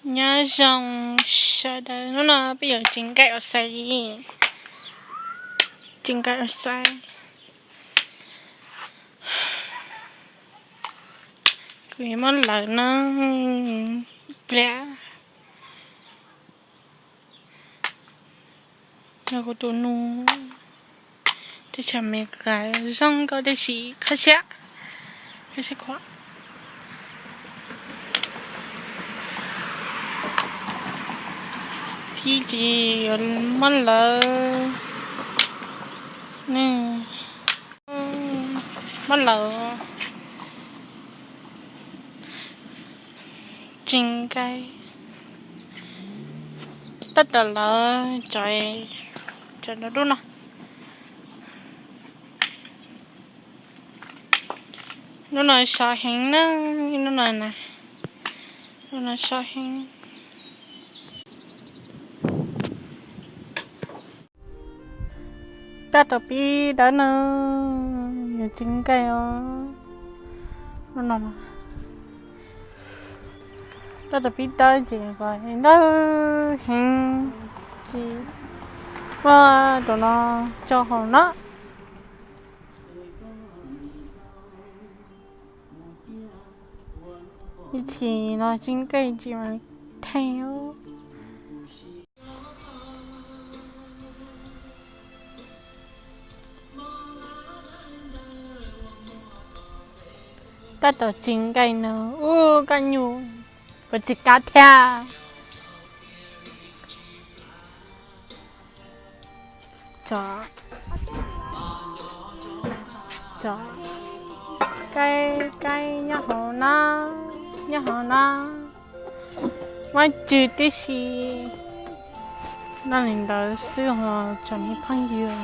Nyob zoo sawv daws, hnub no peb yuav tsis nkaij os xais, tsis nkaij os xais. Kuv yuav muab lawv no pliag. Yog kuv tus nus, teb chaws Amelikas zoo nkauj tib si, qhab siab, qhab siab khuam. Tib tsis yuav muab lawv, muab lawv tsis nkaij. Tab tom lawv cov dub no. Lub no sov heev na, lub no na, lub no sov heev. Tab tom pib dawb no, yuav tsis nkaij os. Lub no, tab tom pib dawb ces dawb heev, tsis muaj tus no tso hauv na. Ib chim no tsis nkaij tsis mam theej. Tab tom tsis nkaij no, ub, kaj nyuj puas tsis kab thiab. Kaib, kaib nyob hauv na, nyob hauv na, muab tsw tib si. Noj li ntawd xwb ho tsoom me phooj ywg.